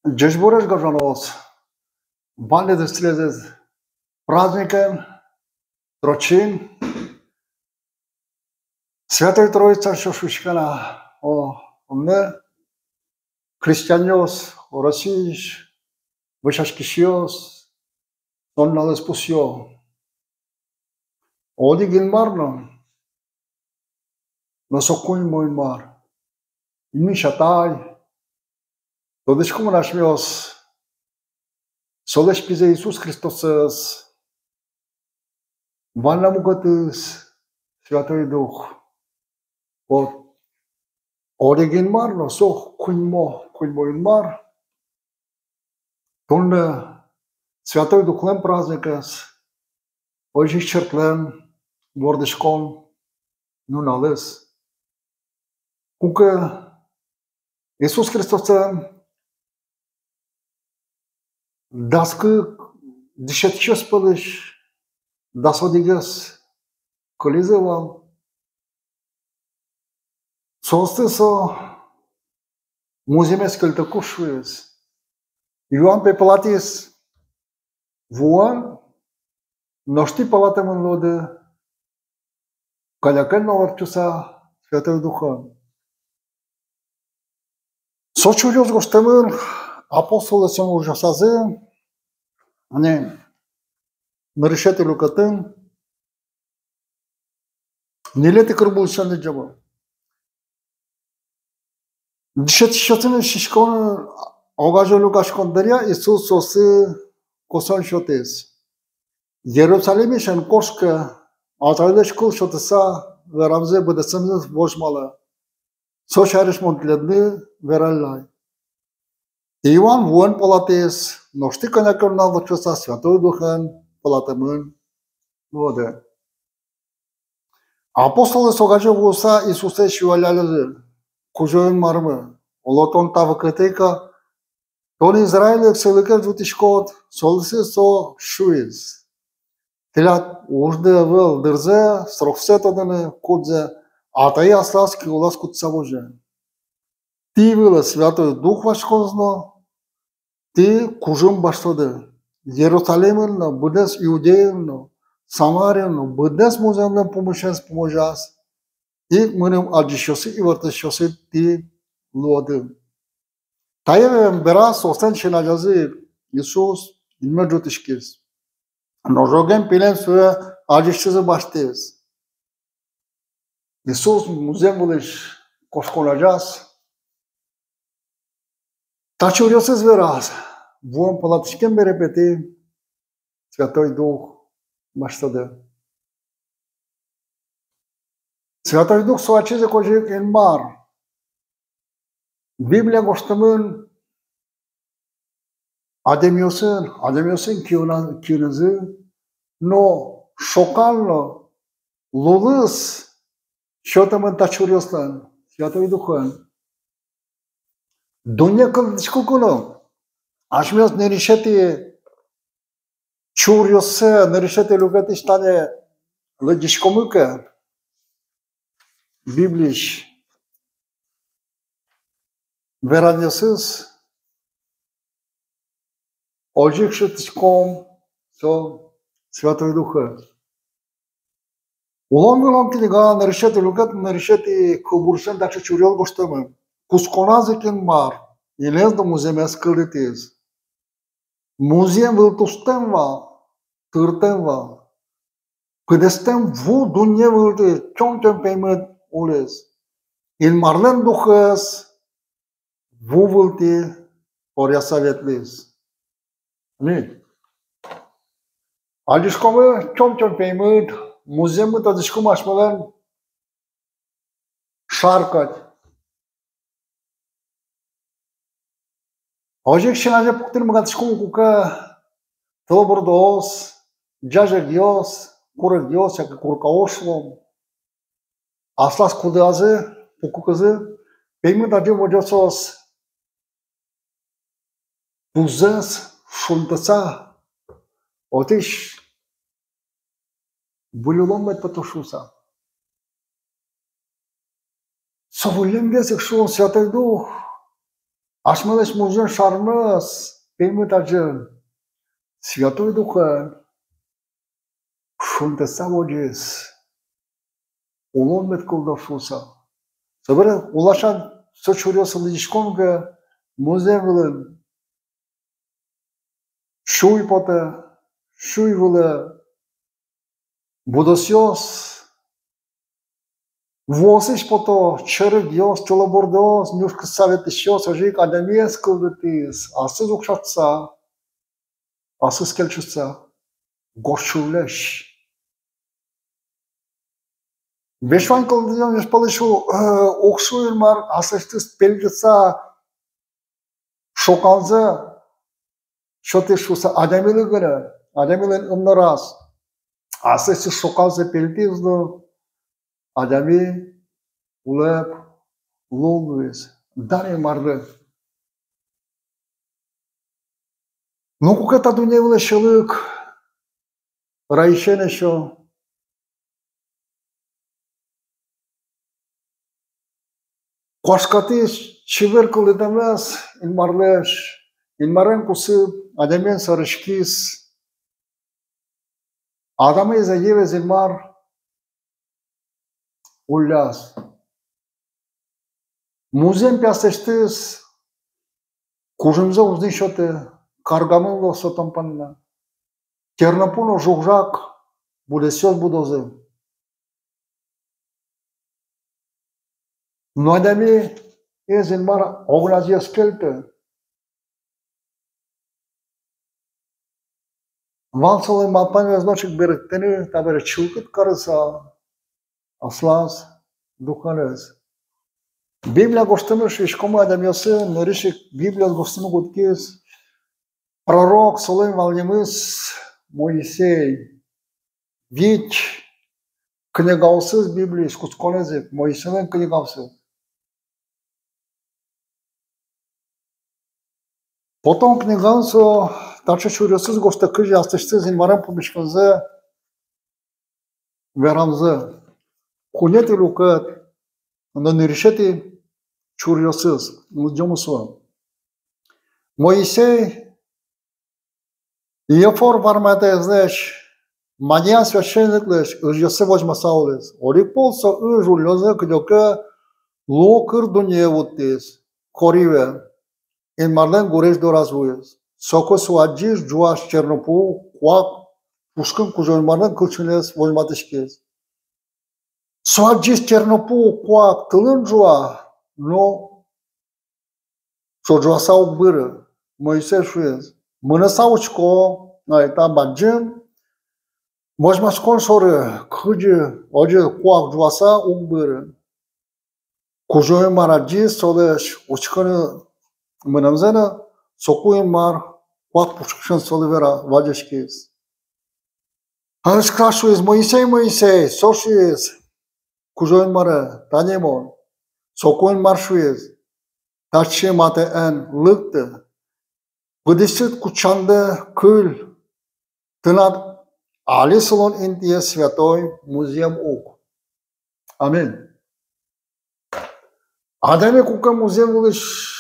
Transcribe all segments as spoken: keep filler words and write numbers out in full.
Ӟечбуресь, гажано! Ваньдэс тӥледыз праздникен, трочин. Святой Троицаен со шуиське на, о, омы, христианъёс, о, Россиысь вӧсяськисьёс, со нуналэз пусъё: одӥг Инмар но, но со куиньмо Инмар. Инмысь Атай. Тодӥськом на асьмеос солэсь Пизэ Иисус Христосэз, вань на мукетыз — Святой Дух. Вот. Одӥг Инмар но со куиньмо, куиньмо Инмар. Туннэ Святой Духлэн праздникез, озьы ик черклэн вордӥськон нуналыз. Куке Иисус Христослэн дас кык дышетскисьёс пӧлысь дас одӥгез кылизы вал, соосты со музъемез кельтыку шуиз: Иоанн пе пылатӥз вуэн, нош тӥ пылатэмын луоды кӧнякен но ортчыса Святой Духен. Со чуръёс гожтэмын Апостолъёслэн ужъёсазы, али нырысетӥ люкетын, ньылетӥ кырбулчиен лыдӟомы. Дышетскисьёсын сиськон, огазе люкаськон дыръя Иисус соослы косон сётӥз: Иерусалимысь эн кошкы, Атайлэсь кыл сётыса верамзэ быдэсмемыз возьмалэ. Со сярысь мон тӥледлы вералляй. Иоанн вуэн пылатӥз, нош тӥ кӧнякен но ортчыса Святой Духен пылатэмын луоды. Апостолъёс огазе вуыса Иисуслэсь юалляллязы: Кузё-Инмармы, оло тон та вакытэ ик-а тон Израильлы эксэйлыкез ӝутӥськод? Соослы со шуиз: Тӥляд ужды ӧвӧл дырзэ, сроксэ тодыны, кудзэ Атае аслаз киулаз кутыса возе. Тӥ вылэ Святой Дух васькоз но, тӥ кужым басьтоды. Иерусалимын но, быдэс Иудеяын но, Самариын но, быдэс музъемлэн пумысеныз пумозяз, ик мыным адӟисьёсы, ивортӥсьёсы тӥ луоды. Тае вераз, соослэн син азязы Иисус инме ӝутӥськиз. Нош ӝоген пилен сое адӟисьтызы басьтӥз. Иисус музъем вылысь кошкон азяз та чуръёсыз вераз: вуэн пылатӥськем бере пе тӥ Святой Дух басьтоды. Святой Дух со ачиз ик озьы ик Инмар. Библия гожтэмын адямиосын, адямиосын киына-, киынызы, но шокан но лулыз сётэмын та чуръёслэн Святой Духен. Дунне кылдытӥськыку но асьмеос нырысетӥ чуръёссэ, нырысетӥ люкетысь тани лыдӟиськомы ке, Библиысь веранъёсыз, озьы ик шедьтӥськом со Святой Духез. Улон вылын книга, нырысетӥ люкет, нырысетӥ кылбурысен таӵе чуръёс гожтэмын: кутсконаз ик Инмар инэз но музъемез кылдытӥз. Музъем вылтустэм вал, тыртэм вал. Пыдэстэм ву дунне вылтӥ тём-тём пеймыт улӥз. Инмарлэн Духез ву вылтӥ поръяса ветлӥз. Аминь. Адӟиськомы, тём-тём пеймыт, музъеммы тодӥськом асьмелэн шар кадь. Озьы ик син азе пуктыны быгатӥськом, куке тылобурдоос, ӟазегъёс, курегъёс яке куркаос, шуом, аслаз кудыязы, пукыкызы пеймыт адӟем возё соос пузэз шунтыса, отысь выль улон мед потоз шуыса. Со выллемгес ик, шуом, Святой Дух Асьмелэсь музъем шармес пеймыт азьын Святой Духен шунтыса возиз, улон мед кылдоз шуыса. Собере уласянь со чуръёсыз лыдӟиськом ке, музъем вылын сюй потэ, сюй вылэ будосъёс, вуосысь пото черегъёс, тылобурдоос, нюшкыса ветлӥсьёс, озьы ик адямиез кылдытӥз аслыз укшатыса, аслыз кельшытыса, горд сюйлэсь. Весь вань кылдытонъёс пӧлысь у-, э, уг шу Инмар аслэсьтыз пельтыса шоканзэ сётӥз шуыса адямилы гинэ, адямилэн ымныраз аслэсьтыз шоканзэ пельтӥз но адями улэп луэ луиз. Дан Инмарлы. Но куке та дунне вылэ сьӧлык раисен эшшо куашкатӥз чебер кылдытэмез Инмарлэсь, Инмарен кусып, адямиен сӧриськиз, Адамез, Еваез Инмар улляз. Музъем пияслэсьтыз кужымзэ уз ни сёты, каргамын луоз со тон понна. Тернопу но жуг-жаг будосъёс будозы. Но адямиез Инмар огназэ ӧз кельты. Вал солэн малпанэз но ик берыктыны, табере чылкыт карыса аслаз духеныз. Библия гожтэмын шуиськомы адямиосын, нырысь ик Библиез гожтыны кутскиз пророк, солэн вал нимыз Моисей. Вить книгаосыз Библиысь кутсконэз ик, Моисейлэн книгаосыз. Потон книгаын со таӵе чуръёсыз гожтэ, кызьы аслэсьтыз Инмарен пумиськонзэ верамзэ. Куинетӥ люкет но нырысетӥ чуръёсыз, лыдӟомы сое. Моисей Иофор варматэезлэсь, Мадиан священниклэсь ыжъёссэ возьмаса улӥз. Одӥг пол со ыж уллёзэ кыдёке луо кыр дуннее вуттӥз, Хориве, Инмарлэн гурезь дораз вуиз. Соку со адӟиз ӝуась тернопу, куак пушкын Кузё-Инмарлэн кылчинэз возьматӥськиз. Со адӟиз: тернопу, куак тылын ӝуа, но со ӝуаса уг быры. Моисей шуиз: мыныса учко ай та бадӟым возьмаськон шоры, кызьы озьы куак ӝуаса уг быры. Кузё-Инмар адӟиз солэсь учкыны мынэмзэ но, соку Инмар куак пушкысен солы вера, вазиськиз. Озьы ик шуиз: Моисей, Моисей. Со шуиз Кузё-Инмаре: тани мон. Соку Инмар шуиз: татчы матэ эн лыкты, пыдысьтыд кутчандэ кыль, тынад али сылон интые святой музъем ук. Аминь. Адями куке музъем вылысь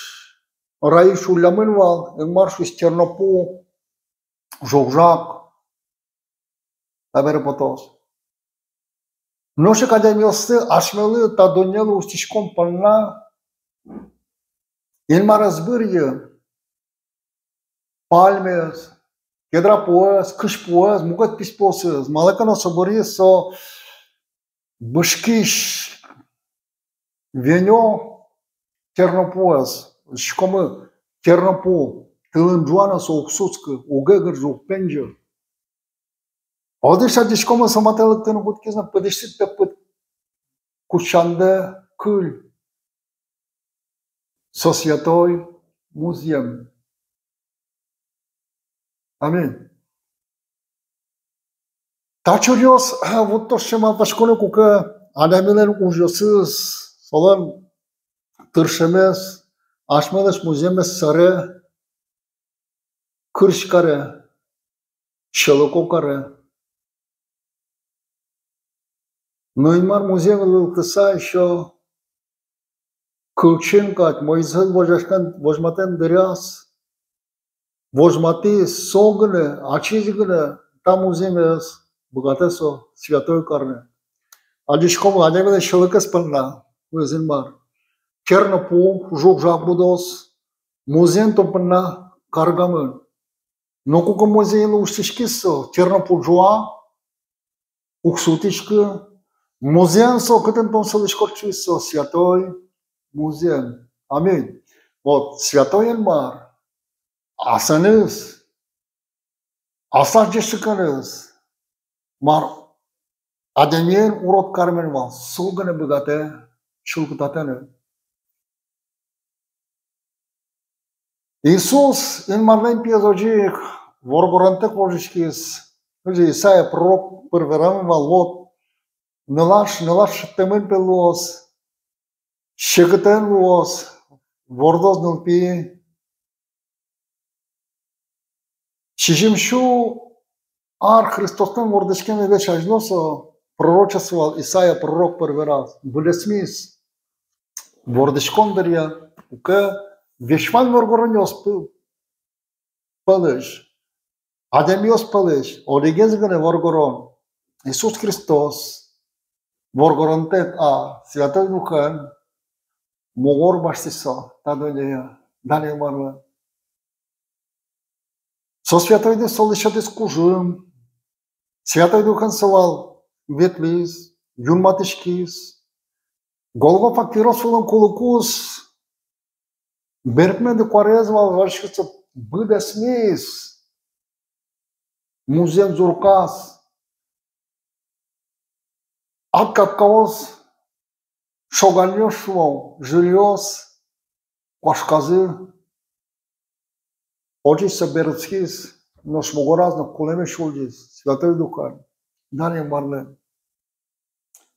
раись уллямын вал, Инмар шуиз: тернопу, жуг-жаг табере потоз. Нош ик адямиосты, асьмелы та дуннелы усьтӥськон понна Инмар ӧз бырйы пальмаез, кедра пуэз, кызь пуэз, мукет писпуосыз. Малы ке но со бырйиз со бышкись венё тернопуэз. Учкомы, тернопу тылын ӝуа но, со уг сутскы, уг эгырӟы, уг пенӟы. Одӥг шат учкомы, со матэ лыктыны кутскиз но, пыдысьтыд пе пыд кутчандэ кыль. Со святой музъем. Аминь. Та чуръёс вуттозы малпаськыны, куке адямилэн ужъёсыз, солэн тыршемез асьмелэсь музъеммес сэре кырсь каре, сьӧлыко каре. Но Инмар музъем вылэ лыктыса эшшо кылчиен кадь, Моисейлы возьматэм, возьматэм дыръяз возьматӥз со гинэ, ачиз гинэ та музъемез быгатэ со святой карыны. Адӟиськом, адямилэн сьӧлыкез понна, куинь Инмар. Терно пу, жуг-жаг будоз, музъем тон понна каргамын. Но куке музъемлы усьтӥськиз со, терно пу ӝуа, уг султӥськы, музъем со, кытын тон сылӥськод шуиз со, святой музъем. Аминь. Вот, святой Инмар, асэныз, аслаз ӟечлыкеныз, мар адямиен урод каремен вал, со гинэ быгатэ чылкытатыны. Иисус Инмарлэн пиез озьы ик воргоронтэк вожиськиз, озьы Исаия пророк пыр верамын вал, вот, нылаш, нылаш шедьтэмын, пе, луоз, секытэн луоз, вордоз нылпи. Сизьым сю ар Христослэн вордӥськемезлэсь азьло со пророчествовал, Исаия пророк пыр вераз, быдэсмиз вордӥськон дыръя, куке весь вань воргоронъёс пы-, пӧлысь, адямиос пӧлысь одӥгез гинэ воргорон, Иисус Христос, воргоронтэк, а Святой Духен мугор басьтӥз со та дуннее. Дан Инмарлы. Со Святой Дух солы сётӥз кужым. Святой Духен со вал ветлӥз, юнматӥськиз. Голгофа кирос вылын кулыкуз берпуметӥ куараез вал, валаськиз со, быдэсмиз. Музъем зурказ. Ад капкаос, шоганъёс, шуом, жильёс куашказы. Озьы со берытскиз, нош мугораз но кулэмысь улӟиз Святой Духен. Дан Инмарлы.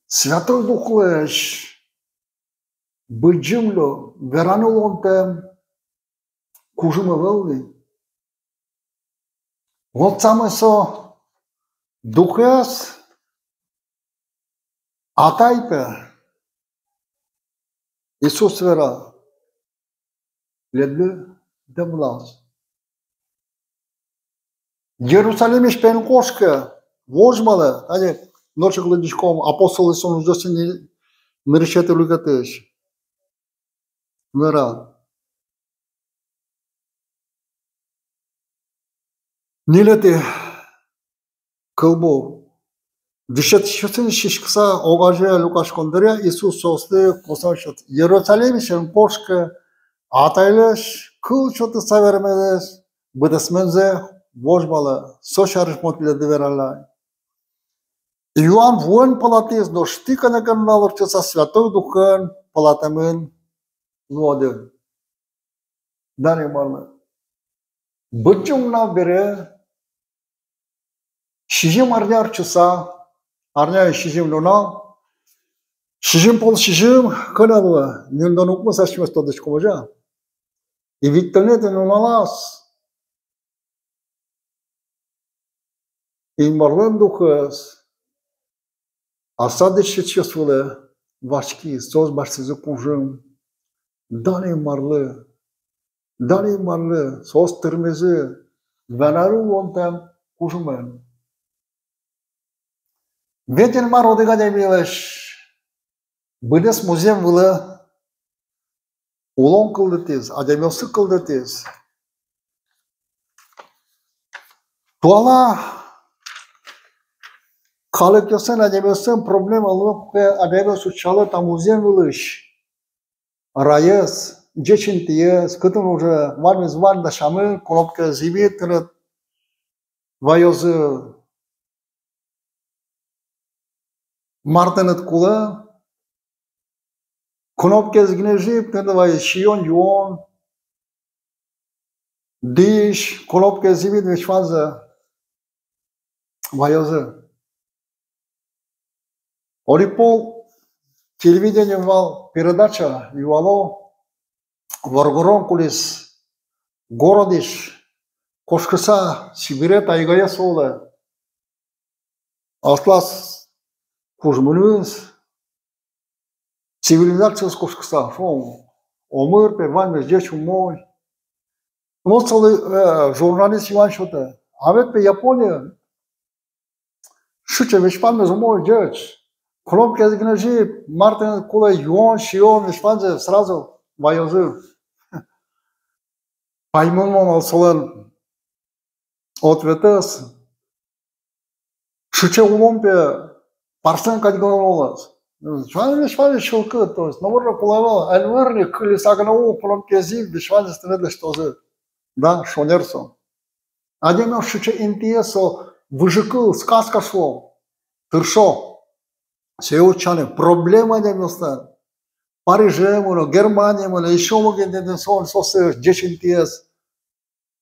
Святой Духлэсь Быдӟым но вераны луонтэм кужым ӧвӧл ни. Вот самой со Духез Атай, пе, Иисус вера, ледлы дэмлаз. Иерусалимысь, пе, эн кошкы, возьмалэ, али нош ик лыдӟиськом Апостолъёслэн ужъёссы нырысетӥ люкетысь. Вера. Ньылетӥ кылбур. Дышетскисьёсын сиськыса огазе люкаськон дыръя Иисус соослы косо шуиз: Иерусалимысь эн кошкы, Атайлэсь кыл сётыса верамезлэсь быдэсмемзэ возьмалэ, со сярысь мон тӥледлы вералляй. Иоанн вуэн пылатӥз, нош тӥ кӧня ке нунал ортчыса Святой Духен пылатэмын луоды. Дан Инмарлы. Быдӟым нунал бере, сизьым арня ортчыса, арняын сизьым нунал, сизьым пол сизьым кӧня луэ, ньыльдон укмыс асьмеос тодӥськом, озьы-а? И витьтонэтӥ нуналаз Инмарлэн Духез аслаз дышетскисьёс вылэ васькиз, соос басьтӥзы кужым. Дан Инмарлы, дан Инмарлы, соос тырмизы вераны луонтэм кужымен. Ведь Инмар одӥг адямилэсь быдэс музъем вылэ улон кылдытӥз, адямиосты кылдытӥз. Туала калыкъёслэн, адямиослэн проблема луэ, куке адямиос утчало та музъем вылысь раез, ӟеч интыез, кытын уже ваньмыз вань, дасямын, кнопкаез ими, тыныд ваёзы, мар тыныд кулэ, кнопкаез гинэ ӝип, тыныд ваёз сиён-юон, дӥсь, кнопкаез ими, весь ваньзэ ваёзы. Одӥг пол телевидениын вал передача, юало, воргорон кулӥз городысь кошкыса Сибире, тайгае, со улэ. Аслаз кужмыныз, цивилизациез кошкыса, шуом, омыр пе, ваньмыз ӟеч, умой. Вот солы, э, журналист юан сётэ: а ведь пе Япониын сыӵе весь ваньмыз умой, ӟеч. Кнопкаез гинэ ӝып, мар тыныд кулэ, юон, сиён, весь ваньзэ сразу ваёзы. Паймымон вал солэн ответэз: сыӵе улон пе парсен кадь гинэ луоз. Ваньмыз, ваньмыз чылкыт, то есть, номыр но кулэ ӧвӧл, эн выр ни, кылиса гинэ ул, кнопкаез ӝып, весь ваньзэс тыныд лэсьтозы. Да, шонер со. Адямиос сыӵе интыез, со выжыкыл, сказка шуом, тыршо сое утчаны. Проблема адямиослэн Париже мынэ, Германие мынэ, ещё мукет интыын, со, соослы ӟеч интыез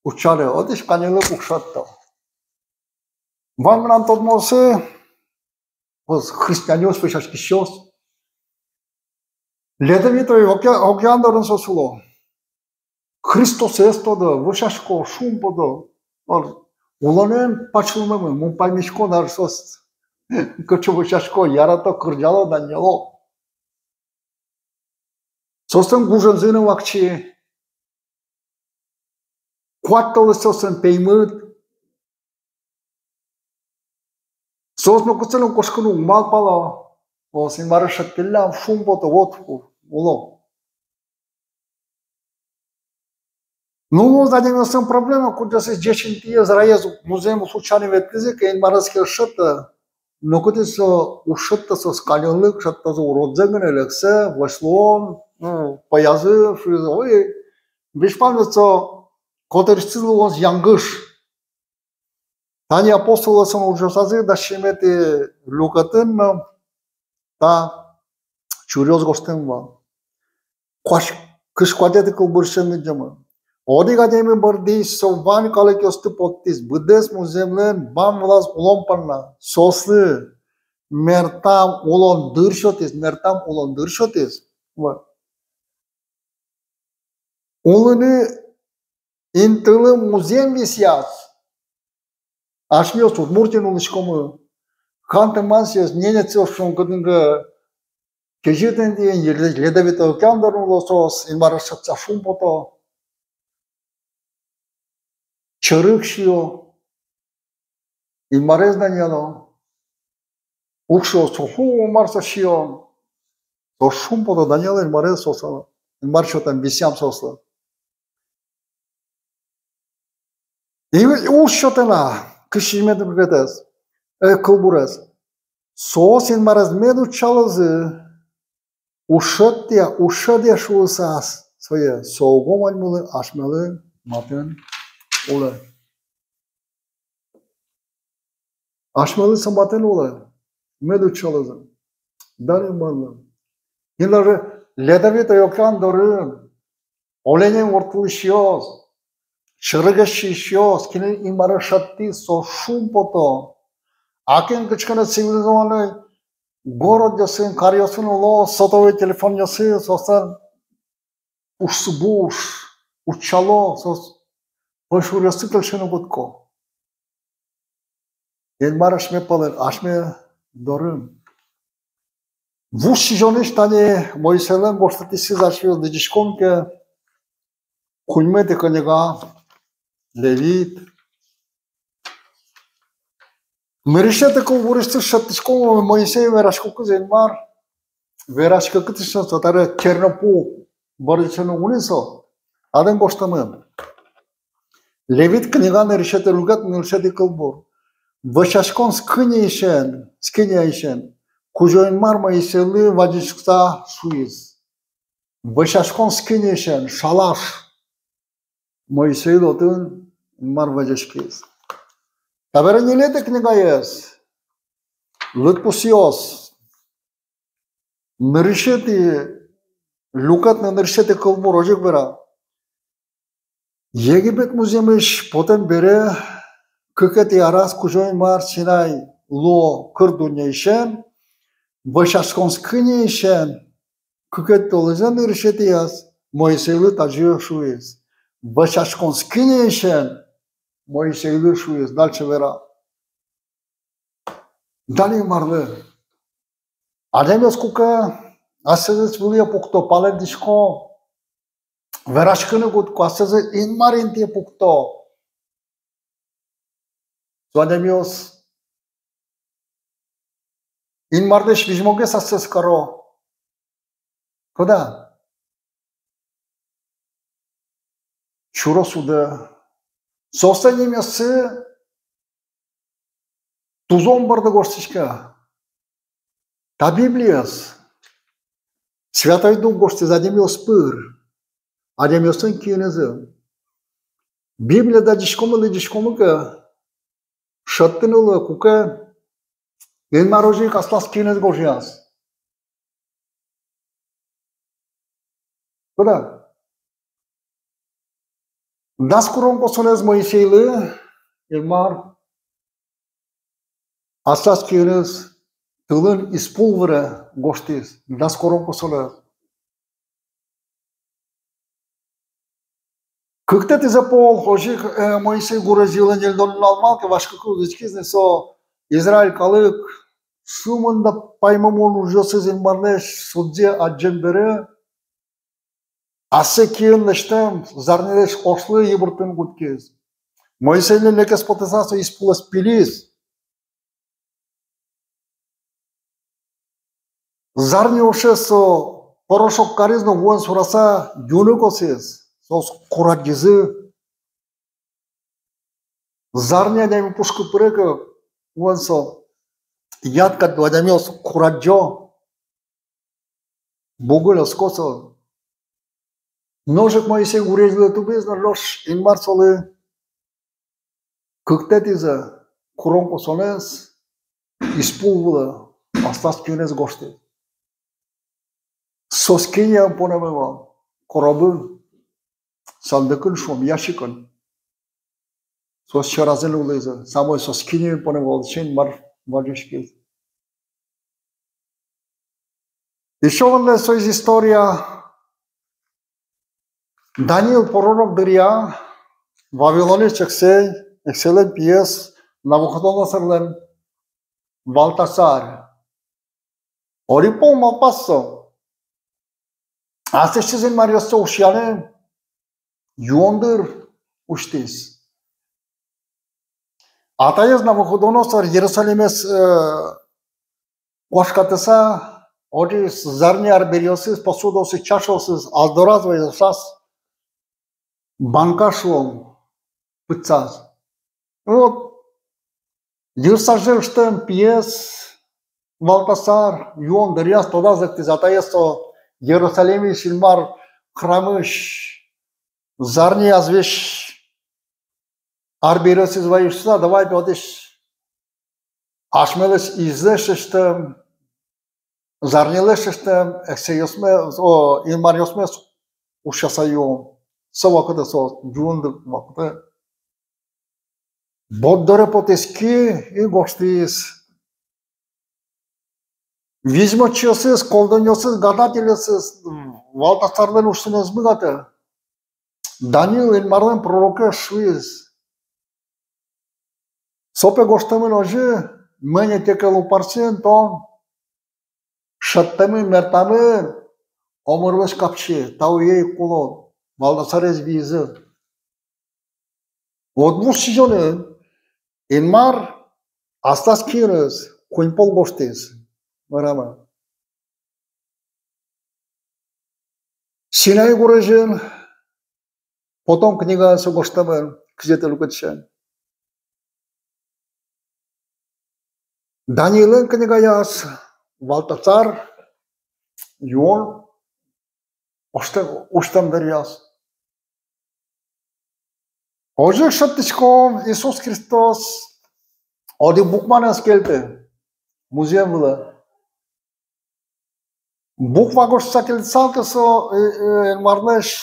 утчаны. Отысь каньыллык уг шедьто. Вань мынам тодмоосы, вот, христианъёс, вӧсяськисьёс, Ледовитый оке-, океан дорын соос уло. Христосэз тодо, вӧсясько, шумпото. Улонэн пачылмемын, мон паймисько, даже соос кыӵе вӧсясько, ярато, кырӟало, данъяло. Соослэн гужемзы но вакчи. Куать толэзь соослэн пеймыт. Соос нокытчы но кошкыны уг малпало. Соос Инмарез шедьтӥллям, шумпото, вот, уло. Ну, вот адямиослэн проблема, кудъёсыз ӟеч интыез, раез, музъемез утчаны ветлӥзы ке, Инмарез ке ӧз шедьтэ, нокытчы со уг шедьтэ, соос каньыллык шедьтозы, уродзэ гинэ, лексэ, вӧсь луон, ну, пӧязы, шуизы, ой, весь ваньмыз со котырысьтыз луоз янгыш. Тани апостолъёслэн ужъёсазы дас сизьыметӥ люкетын но та чуръёс гожтэмын вал. Куаш-, кызь куатетӥ кылбурысен лыдӟомы. Одӥг адями бӧрдӥз, со вань калыкъёсты поттӥз, быдэс музъемлэн бам вылаз улон понна. Соослы мертам улон дыр сётӥз, мертам улон дыр сётӥз. Вот. Улыны интылы музъем висъяз. Асьмеос Удмуртиын улӥськомы. Ханты-мансиос, ненецъёс, шуом, кытын ке кезьыт интыын, Ледовитый океан дорын уло соос, Инмарез шедьтыса шумпото. Чорыг сиё, Инмарез данъяло. Уг шуо: ху, мар со сиён. Соос шумпото, данъяло Инмарез, соослы Инмар сётэм висъям соослы. И уж сётэ на, кызь сизьыметӥ люкетэз, э, кылбурез. Соос Инмарез мед утчалозы, уж шедьтэ-а, уж шедьтэ-а шуыса сое, со уго ваньмылы асьмелы матын улэ. Асьмелы со матын улэ, мед утчалозы. Дан Инмарлы. Кинлы же Ледовитый океан дорын оленен ворттылӥсьёс, чорыгез сиисьёс, кинлэн Инмарез шедьтӥз, соос шумпото. А кин кыӵе ке но цивилизованный городъёсын, каръёсын уло, сотовой телефонъёссы соослэн ужсы буш, утчало, соос пӧйшуръёссы кельшыны кутско. Инмар асьме пӧлын, асьме дорын. Вуж Сӥзёнысь тани Моисейлэн гожтэтъёсыз асьмеос лыдӟиськом ке, куиньметӥ книга, Левит. Нырысетӥ кылбурысьтыз шедьтӥськом, Моисей вераськыкуз Инмар вераськыкытысь со таре тернопу бордысен уг ни со, отын гожтэмын. Левит книга, нырысетӥ люкет, нырысетӥ кылбур. Вӧсяськон скинияысен, скинияысен Кузё-Инмар Моисейлы вазиськыса шуиз. Вӧсяськон скинияысен, шалаш. Моисейлы отын Инмар вазиськиз. Табере ньылетӥ книгаез, Лыдпусъёс. Нырысетӥ люкет но нырысетӥ кылбур озьы ик вера. Египет музъемысь потэм бере, кыкетӥ араз Кузё-Инмар Синай луо кыр дуннеысен, вӧсяськон скинияысен, кыкетӥ толэзьлэн нырысетӥяз Моисейлы тазьы шуиз. Вӧсяськон скинияысен Моисейлы шуиз. Дальше вера. Дан Инмарлы. Адямиос куке асьсэзэс вылӥе пукто, палэнтӥсько, вераськыны кутско, ассэзэ Инмар интые пукто. Со адямиос Инмарлэсь визьмогес ассэз каро. Кӧня? Сюро судэ. Соослэн нимъёссы тузон борды гожтӥське. Та Библиез Святой Дух гожтӥз адямиос пыр, адямиослэн киынызы. Библиез адӟиськомы, лыдӟиськомы ке, шедьтыны луэ, куке Инмар озьы ик аслаз киыныз гожъяз. Кӧня? Дас курон-косонэз Моисейлы Инмар аслаз киыныз тылын из пул выре гожтӥз. Дас курон-косонэз. Кыктэтӥзэ пол озьы ик, э, Моисей гурезь йылын ньыльдон нунал вал ке, васькыкуз учкиз ни со: Израиль калык сюлмын но паймымон ужъёсыз Инмарлэсь судзэ адӟем бере, ассэ киын лэсьтэм зарнилэсь ошлы йыбыртыны кутскиз. Моисейлэн лекез потыса, со из пулэз пилиз. Зарни ошез со порошок кариз но вуэн сураса юны косӥз. Соос курадӟизы. Зарни адями пушкы пыре ке, вуэн со яд кадь луэ, адямиос курадӟо. Бугыль оско со. Нош ик Моисей гурезь вылэ тубиз но, нош Инмар солы кыктэтӥзэ курон-косонэз из пул вылэ аслаз киыныз гожтӥз. Со скинияын понэмын вал, коробын, сандыкын, шуом, ящикын. Соос сьӧразы нуллӥзы, самой со скинияын понэмын вал, отчы Инмар вазиськиз. Ещё одна со из история. Даниил пророк дыръя Вавилонысь эксэй, эксэйлэн пиез Навуходоносорлэн Валтасар. Одӥг пол малпаз со. Аслэсьтыз инмаръёссэ ушъяны юон дыр усьтӥз. Атаез Навуходоносор Иерусалимез, э, куашкатыса, одӥгез зарни арбериосыз, посудаосыз, чашаосыз ас дораз вайыса, банка, шуом, пытсаз. Вот, йырсазы ыштэм пиез Валтасар юон дыръяз тодаз лыктӥз: атаез со Иерусалимысь Инмар храмысь зарни азвесь арбериосыз вайыса, давай пе отысь асьмелэсь излэсь ыштэм, зарнилэсь ыштэм эксэйёсмес, о, инмаръёсмес ушъяса юом. Со вакытэ со юон дыр вакытэ борддоре потӥз ке, и гожтӥз: визьмочиосыз, колдунъёсыз, гадательёсыз Валтасарлэн усьтыны ӧз быгатэ. Даниил, Инмарлэн пророкез, шуиз: со пе гожтэмын озьы: мынэ текел упарсен тон шедьтэмын, мертамын омырлэсь капчи, та уе ик кулон. Валтасарез виизы. Вот вуж сӥзёнын Инмар аслаз киыныз куинь пол гожтӥз, верамын. Синай гурезьын потон книгаын со гожтэмын, кызетӥ люкетысен. Даниилэн книгаяз Валтасар юон усьтэм, усьтэм дыръяз. Озьы ик шедьтӥськом, Иисус Христос одӥг букваен ӧз кельты музъем вылэ. Буква гожтыса кельтысал ке со, э, э, Инмарлэсь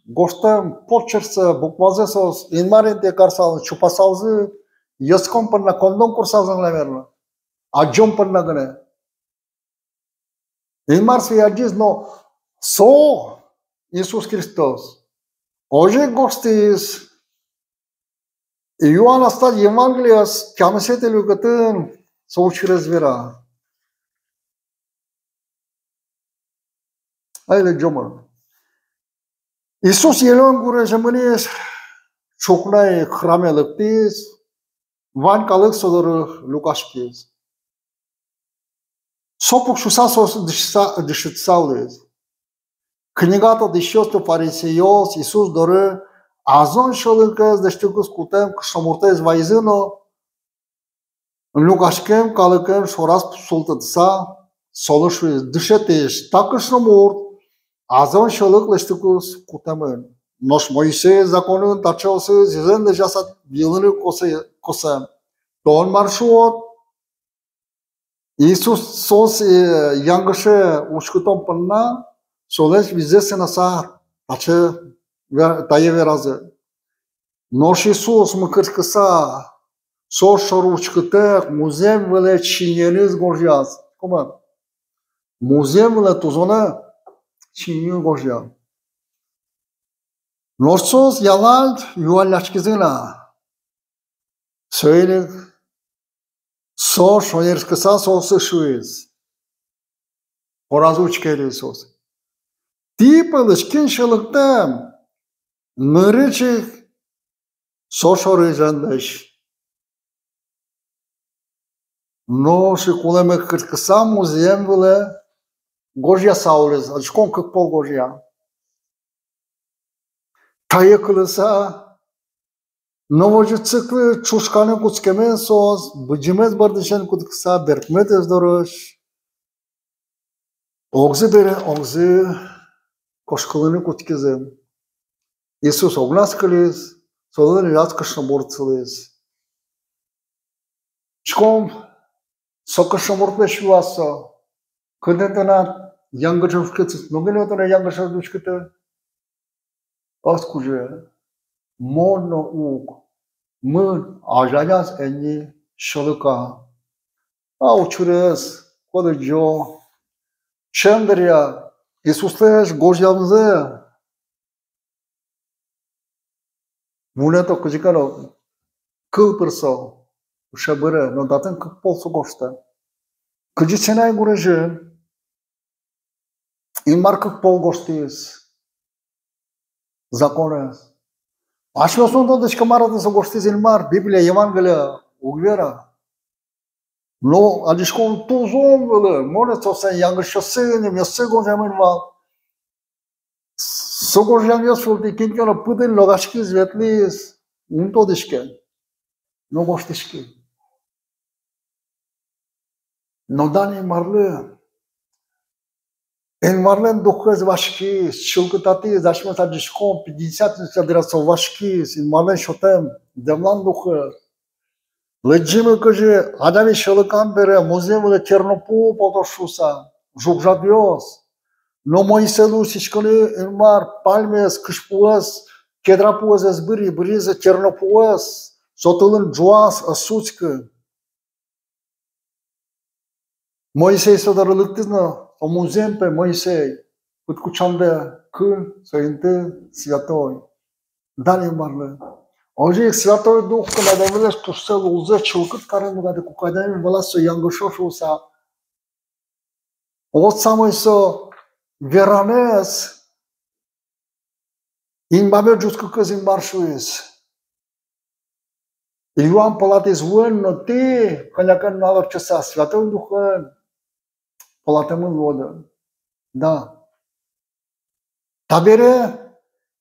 гожтэм почерксэ, буквазэ соос Инмар интые карысалзы, чупасалзы, йӧскон понна, коньдон курысалзы, наверно, адӟон понна гинэ. Инмар сое адӟиз, но со, Иисус Христос, озьы ик гожтӥз. Иоанн аслаз Евангелияз тямысэтӥ люкетын со учырез вера. Али лыдӟомы. Иисус Елеон гурезьы мынӥз, ӵукна ик храме лыктӥз, вань калык со доры люкаськиз. Со пуксьыса соос дышетыса, дышетыса улӥз. Книга тодӥсьёс но фарисейёс Иисус доры Азон сьӧлыкез лэсьтыку кутэм кышномуртэз вайизы но, люкаськем калыкен шораз султытыса, солы шуиз: «Дышетӥсь, та кышномурт Азон сьӧлык лэсьтыку кутэмын. Нош Моисей законын таӵеосыз йӧзэн лэзьяса йылыны косэ-, косэм. Тон мар шуод?» Иисус соос, э, янгыше учкытон понна солэсь визьзэ сынаса таӵе ве-, тае веразы. Нош Иисус, мыкырскыса, соос шоры учкытэк, музъем вылэ чиньыеныз гожъяз. Кума, музъем вылэ тузонэ чиньыен гожъя. Нош соос ялан юалляськизы на. Соин ик со, шонерскыса, соослы шуиз, шораз учке Иисус: «Тӥ пӧлысь кин сьӧлыктэм, нырысь ик со шоры ӝенлэсь». Нош ик улэме кырскыса музъем вылэ гожъяса улӥз, адӟиськом, кык пол гожъя. Тае кылыса, но возьыт сыклы ӵушканы кутскемен соос, быдӟымез бордысен кутскыса, берпуметэз дорозь огзы бере, огзы кошкылыны кутскизы. Иисус огназ кылиз, солэн ужаз кышномурт сылӥз. Учком, со кышномуртлэсь юаз со: «Кытын тынад янгышъёс учкыт?» Нокин но тонэ янгышъёс учкыты ӧз кужы. «Мон но уг, мын, азьланяз эн ни сьӧлыка». А учырез ко лыдӟо, ӵем дыръя Иисуслэсь гожъямзэ вунэто кызьы ке но кыл пыр со, ышем бере, но татын кык пол со гожтэ. Кызьы Синай гурезьын Инмар кык пол гожтӥз законэз. Асьмеос ум тодӥське, мар татын со гожтӥз Инмар, Библия, Евангелие уг вера. Но адӟиськом, тузон вылын, мон соослэн янгышъёссы, нимъёссы гожъямын вал. Со гожъямъёс вылтӥ кин ке но пыдын ногаськиз, ветлӥз, ум тодӥське, но гожтӥськиз. Но дан Инмарлы, Инмарлэн Духез васькиз, чылкытатӥз, асьмеос адӟиськом, Пятидесятница дыръя со васькиз, Инмарлэн сётэм дэмлан Духез. Лыдӟимы, кызьы адями сьӧлыкам бере музъем вылэ тернопу потоз шуыса, жуг-жагъёс. Но Моисейлы усьтӥськыны Инмар пальмаез, кызьпуэз, кедра пуэз ӧз быръи, быръиз тернопуэз, со тылын ӝуаз, ӧз сутскы. Моисей со доры лыктӥз но, со музъем, пе, Моисей, пыдкутчамдэ кыль, со инты святой. Дан Инмарлы. Озьы ик Святой Дух, кин адямилэсь тусэ, лулзэ чылкыт карыны быгатэ, куке адями валаз, со янгыше шуыса. Вот самой со веранэз инбаме ӝутскыкуз Инмар шуиз: «Юан пылатӥз вуэн, но тӥ кӧня ке нунал ортчыса Святой Духен пылатэмын луоды». Да. Табере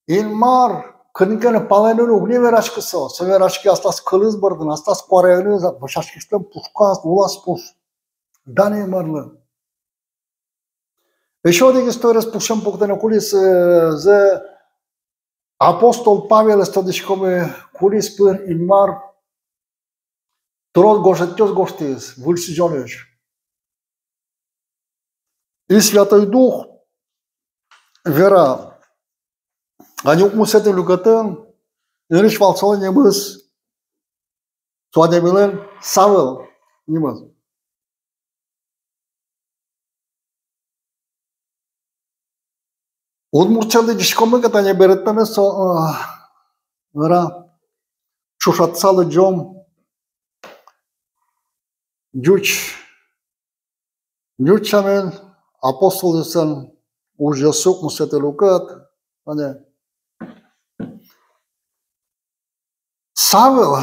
Инмар кытын ке но палэнын уг ни вераськы со, со вераське аслаз кылыз бордын, аслаз куараеныз, вӧсяськисьлэн пушказ, лулаз пуш. Дан Инмарлы. Эшшо одӥг историез пушем пуктыны кулӥз, э, зэ апостол Павелэз тодӥськомы, кулӥз пыр Инмар трос гожтэтъёс гожтӥз Выль Сӥзёнысь. И Святой Дух вера, ани укмысэтӥ люкетын, нырысь вал солэн нимыз, со адямилэн Савл нимыз. Удмуртъя лыдӟиськомы ке, тани берыктэмез со, э, вера, ӵошатыса лыдӟом, ӟуч, ӟуч сямен, Апостолъёслэн ужъёссы, укмысэтӥ люкет, тани. Савл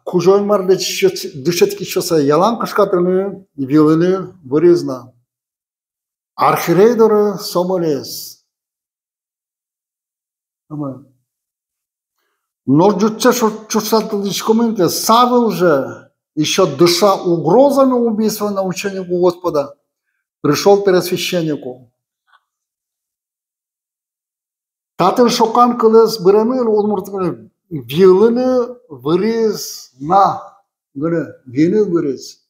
Кузё-Инмарлэсь дышетскисьёссэ ялан кышкатыны, виылыны выриз на. Архиерей доры со мынӥз. Нош ӟучсэ ӵу-, ӵушатӥськом ке, Савл же, ещё дыша угрозами убийства на ученику Господа, пришёл к первосвященнику. Татын шокан кылыз быремын, удмурт кылын виылыны выриз на, гинэ, виыны выриз.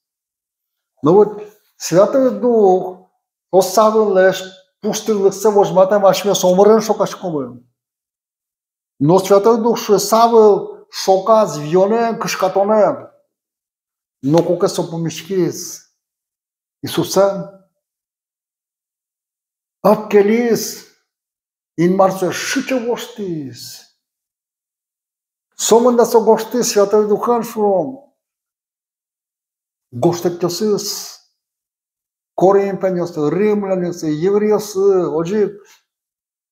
Но вот Святой Дух со Савллэсь пуштылыксэ возьматэм асьмеос омырен шокаськомы. Но Святой Дух шуэ: Савл шоказ виёнэн, кышкатонэн. Но куке со пумиськиз Иисусэн, ӧпкелиз, Инмар сое сыӵе воштӥз. Сомында со гожтӥз Святой Духен, шуом, гожтэтъёсыз коринфянъёслы, римлянъёслы, еврейёслы, озьы ик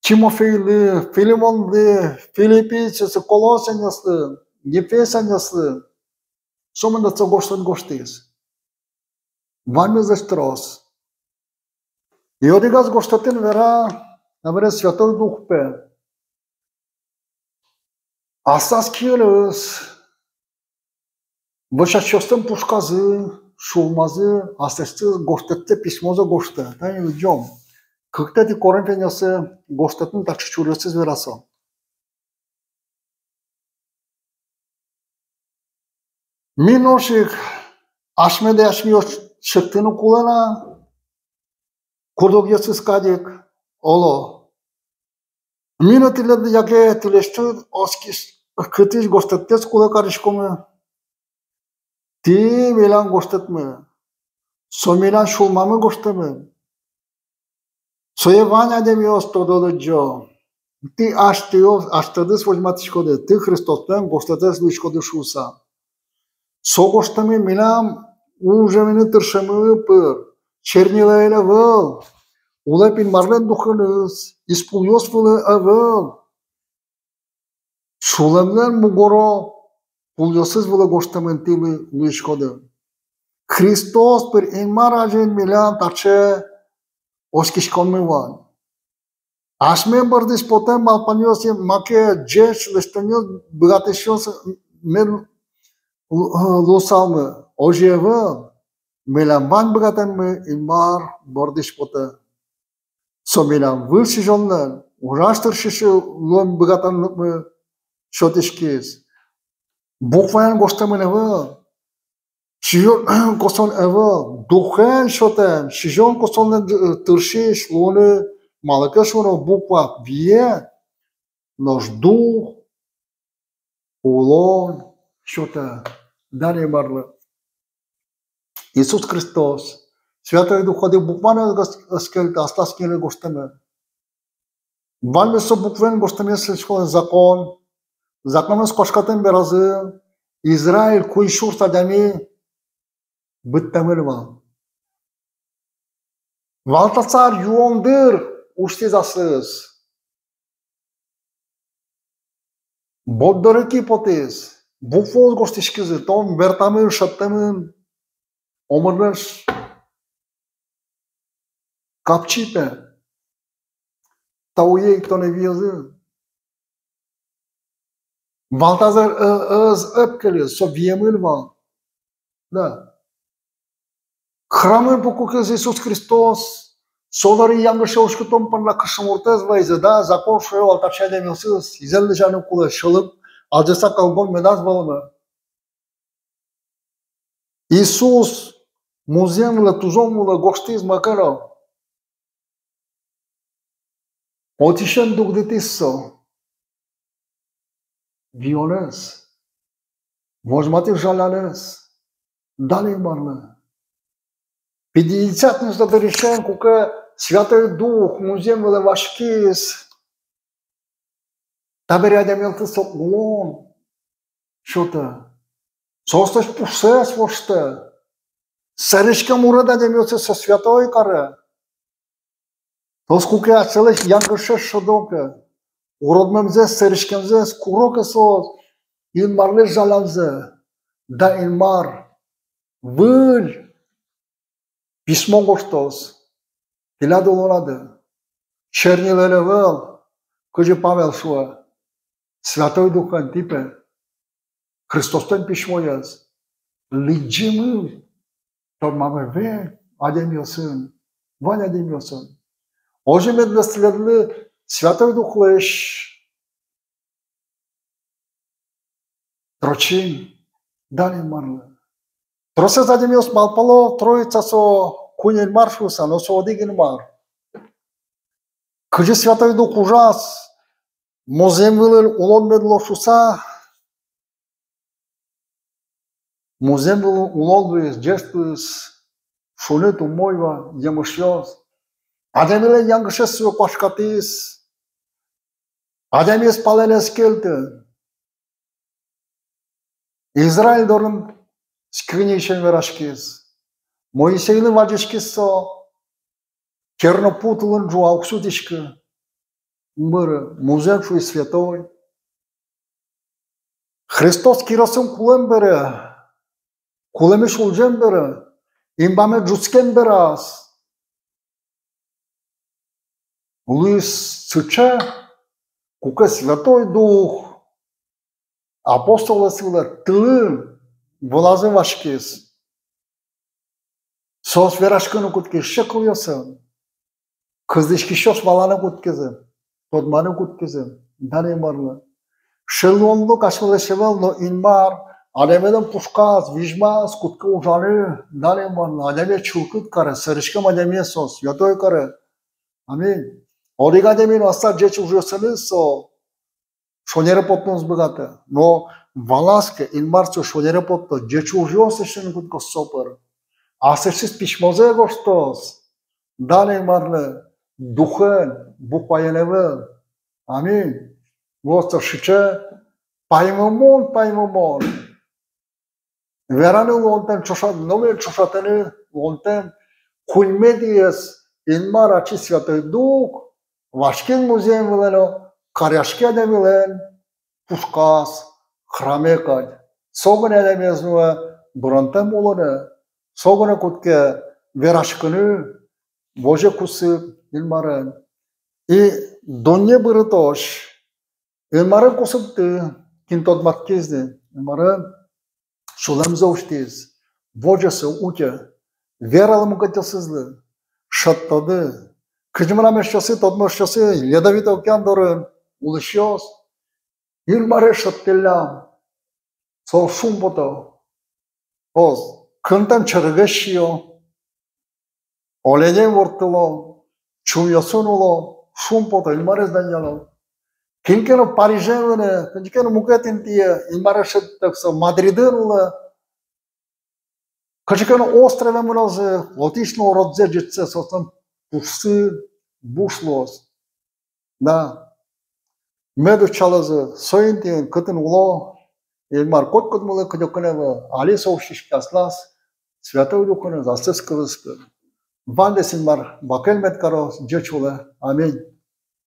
Тимофейлы, Филимонлы, филиппиецъёслы, колоссянъёслы, ефесянъёслы. Сомында со гожтэт гожтӥз. Ваньмызлэсь трос. И одӥгаз гожтэтын вера, табере Святой Дух пе. Аслаз киыныз вӧсясьёслэн пушказы, сюлмазы аслэсьтыз гожтэтсэ, письмозэ гожтэ. Тани лыдӟом. Кыктэтӥ Коринфянъёслы гожтэтын таӵе чуръёсыз вераса. Ми нош ик асьмеды асьмеос чектыны кулэ на, куд-огъёсыз кадь ик, оло. Ми но тӥледлы яке тӥлесьтыд оскись кытысь гожтэттэс кулэ кариськомы. Тӥ милям гожтэтмы. Со милям сюлмамы гожтэмын. Сое вань адямиос тодо, лыдӟо. Тӥ асьтэос, асьтэдыз возьматӥськоды, тӥ Христослэн гожтэтэз луиськоды шуыса. Со гожтэмын милям ужамы но тыршеммы пыр, чернилаен ӧвӧл, улэп Инмарлэн Духеныз, из пулъёс вылэ ӧвӧл. Сюлэмлэн мугоро пулъёсыз вылэ гожтэмын тӥ луиськоды. Христос пыр Инмар азьын милям таӵе оскиськонмы вань. Асьме бордысь потэм малпанъёс, маке ӟеч лэсьтонъёс быгатӥсьёс мед лу-, луысалмы. Озьы ӧвӧл, милям вань быгатэммы Инмар бордысь потэ. Со милям выль сӥзёнлэн ужаз тыршись луэм быгатонлыкмы сётӥськиз. Букваен гожтэмын ӧвӧл, сӥзён косонэн ӧвӧл, Духен сётэм, сӥзён косонлэн тыршись луыны, малы ке шуоно буква вие, нош Дух улон сётэ. Дан Инмарлы. Иисус Христос, Святой Дух одӥг букваен ӧз, ӧз кельты, аслаз киынэн гожтэмын. Ваньмыз со букваен гожтэмез сӥзиське закон. Законэз куашкатэм беразы Израиль куинь сюрс адями быдтэмын вал. Валтасар юон дыр усьтӥз аслыз. Борддоры ки потӥз, букваос гожтӥськизы, тон вертамын, шедьтэмын, омырысь капчи пе, та уе ик тонэ виёзы. Валтасар ӧ-, ӧз ӧпкелы, со виемын вал. Да. Храмын пукыкуз Иисус Христос, со доры янгыше уськытон понна кышномуртэз вайизы, да, закон шуэ вал, таӵе адямиосыз изэн лэзьяны кулэ, сьӧлык адӟыса калгон медаз вӧлмы. Иисус музъем вылэ, тузон вылэ гожтӥз маке но. Отысен дугдытӥз со виёнэз, возьматӥз жалянэз. Дан Инмарлы. Пятидесятница дырысен, куке Святой Дух музъем вылэ васькиз, табере адямиосты со улон сётэ, соослэсь пушсэс воштэ. Сэрыськем урод адямиосты со святой каре. Соос куке асьсэлэсь янгышсэс шӧдо ке, уродмемзэс, сэрыськемзэс куро ке соос, Инмарлэсь жалянзэ. Да, Инмар выль письмо гожтоз тӥляд улонады. Чернилаен ӧвӧл, кызьы Павел шуэ, Святой Духен, тӥ пе Христослэн письмоез лыдӟимы тодмамы вань адямиосын, вань адямиосын. Озьы мед луоз тӥледлы Святой Духлэсь трочинь. Дан Инмарлы. Тросэз адямиос малпало, Троица со куинь Инмар шуыса, но со одӥг Инмар. Кызьы Святой Дух ужаз, музъем вылын улон мед луоз шуыса, музъем вылын улон луиз, ӟеч луиз, шуныт, умой вал, емышъёс. Адямилэн янгышез сое куашкатӥз. Адямиез палэнэ ӧз кельты. Израиль дорын скиниысен вераськиз. Моисейлы вазиськиз со, керно пу тылын ӝуа, уг сутӥськы. Мар, музъем шуиз святой. Христос киросын кулэм бере, кулэмысь улӟем бере, инбаме ӝутскем бераз луиз сыӵе, куке Святой Дух апостолъёс вылэ тылын вылазы васькиз. Соос вераськыны кутскизы сыӵе кылъёсын. Кылзӥськисьёс валаны кутскизы, тодманы кутскизы. Дан Инмарлы. Сыӵе луонлык асьмелэсь ӧвӧл, но Инмар адямилэн пушказ, визьмаз кутске ужаны. Дан Инмарлы. Адямиез чылкыт каре, сӧриськем адямиез со святой каре. Аминь. Одӥг адями но аслаз ӟеч ужъёсыныз со шонере потыны уз быгаты. Но валаське, Инмар со шонере поттоз, ӟеч ужъёс лэсьтыны кутскоз со пыр. Аслэсьтыз письмозэ гожтоз. Дан Инмарлы, духен, букваен ӧвӧл. Аминь. Вот со сыӵе паймымон, паймымон. Вераны луонтэм, ӵошат-, номыр ӵошатыны луонтэм куиньметӥез Инмар, ачиз Святой Дух, васькиз музъем вылэ но каръяське адямилэн пушказ, храме кадь. Со гинэ адямиез нуэ быронтэм улонэ, со гинэ кутске вераськыны возе кусып Инмарен. И дунне бырытозь Инмарен кусыпты, кин тодматскиз ни, Инмарен сюлэмзэ усьтӥз, возьёссэ утё, вералэ мукетъёсызлы, шедьтоды. Кызьы мынам эшъёсы, тодмо эшъёсы, Ледовитый океан дорын улӥсьёс, Инмарез шедьтӥллям, соос шумпото. Соос кынтэм чорыгез сиё, оленен ворттыло, чумъёсын уло, шумпото, Инмарез данъяло. Кин ке но Париже мынэ, кин ке но мукет интые, Инмарез шедьтэк со Мадридын улэ. Кыӵе ке но острове мынозы, отысь но уродзэ, ӟечсэ, соослэн пушсы буш луоз. Да. Мед утчалозы со интыын, кытын уло, Инмар котькудмылы кыдёкын ӧвӧл, али со усьтӥське аслаз Святой Духеныз, аслыз кылыз пыр. Ваньдэс Инмар бакель мед кароз, ӟеч улэ. Аминь.